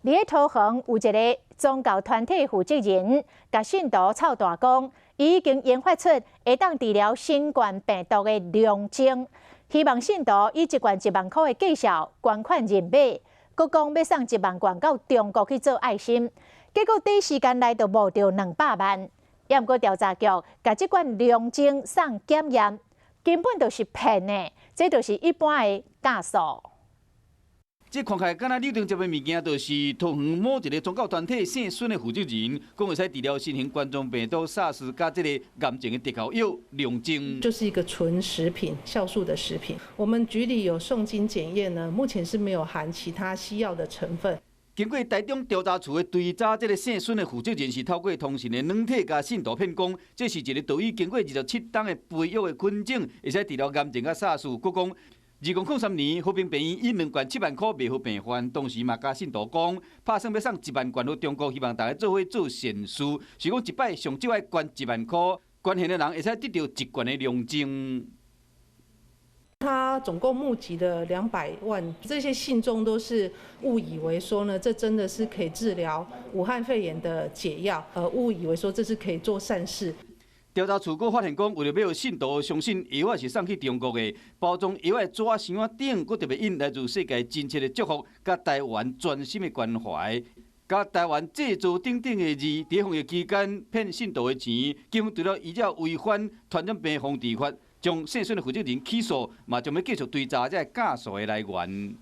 佇咧桃園有一个宗教團體負責人，共信徒臭大講，伊已經研發出會當治療新冠病毒的龍精，希望信徒以一罐1萬箍的價數捐款認買，閣講欲送一萬罐到中國去做愛心，結果短時間內就募著200萬。也毋過調查局共這罐龍精送檢驗，根本就是騙的，這就是一般的詐術。這看起來敢若柳丁汁的物件，就是桃園某一个宗教團體姓孫的負責人，講會使治療新型冠狀病毒 SARS 佮這个癌症的特效藥龍精。就是一個純食品，酵素的食品。我們局裡有送經檢驗呢，目前是沒有含其他西藥的成分。經過台中調查處的追查，這个姓孫的負責人是透過通訊的軟體，共信徒騙講，這是一个稻米經過27冬的培育的菌種，會使治療癌症佮 SARS。閣講，2003年和平病院以兩罐7萬箍賣予病患，當時嘛共信徒講，拍算欲送一萬罐予中國，希望大家做伙做善事，是講一擺上少愛捐一萬箍，捐獻的人會使得著一罐的龍精。他總共募集了200萬，這些信眾都是誤以為說呢，這真的是可以治療武漢肺炎的解藥，誤以為說這是可以做善事。調查處閣發現講，為著欲予信徒相信藥仔是送去中國的，包裝藥仔的紙箱仔頂，閣特別印來自世界真切的祝福，佮台灣專心的關懷，佮台灣製造等等的字，佇防疫期間騙信徒的錢，警方除了依照違反傳染病防治法，將姓孫的負責人起訴，嘛將欲繼續追查這个詐術的來源。